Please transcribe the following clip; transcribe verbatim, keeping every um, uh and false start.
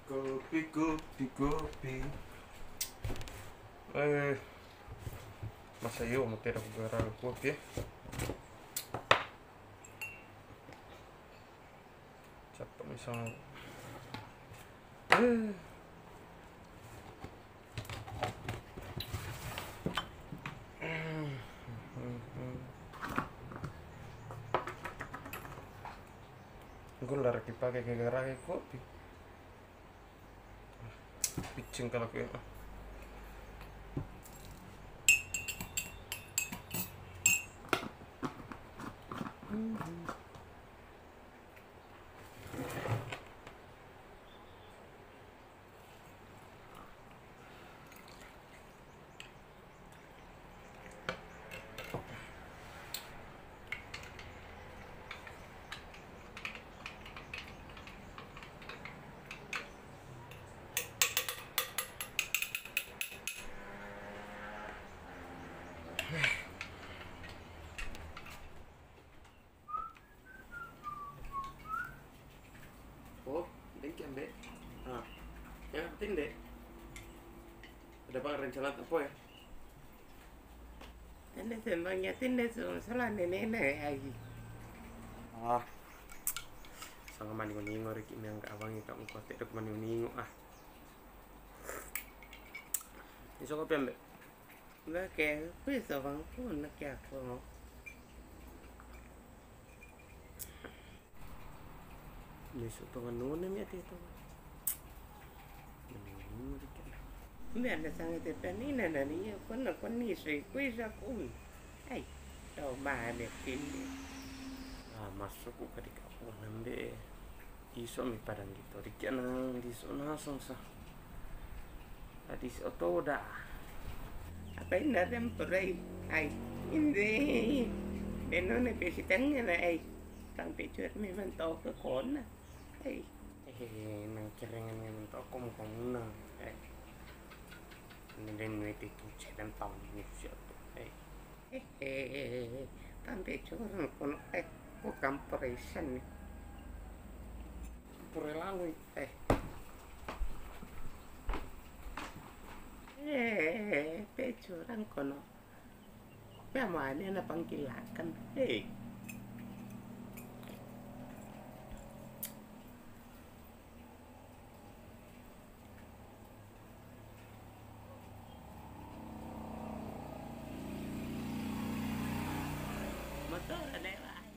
Kopi, kopi, kopi. Eh, masa iyo mo tera ko gara kopi. Capa mi sang. Eh. Nggola raki pake ke gara ke kopi. Picing kala ku. Oh, deng kian be. Ah, ya, tinde. Ada bang rencana apa ya? Tinde sembang ya, tinde sembang sala nene ne ai. Ah, sanga mani ko ningo riki miang ka abang ita ko te ko mani ningo ah. Iso ko pembe. Ba ke, kuiso bang ko na kia ko. Ni so to no ne mi ati to. Ni ni ni ke. Mi anda sange te pe ni na na ni ko na ko ni so kuiso ko. Ai, to ma ne pin. Ah, masuk ko ka di ka ko nambe. Iso mi padang kito, di kiana, di so na song sa. Adi so to da. Apa ina dem perai, ai, inde. Beno ne pe si tang na, ai. Tang pe cuer mi man to ke kona. Ai. Eh, nang kering mi man to kom kom na. Ai. Ni den mi ti tu ce dan tau ni si to. Ai. Hehehe, tampe curang kono, eh, ko kamporesen ni. Pure lalu, eh. Eh, pe curang kono. Pe mane na pangkilakan, eh. Motor ne, wai.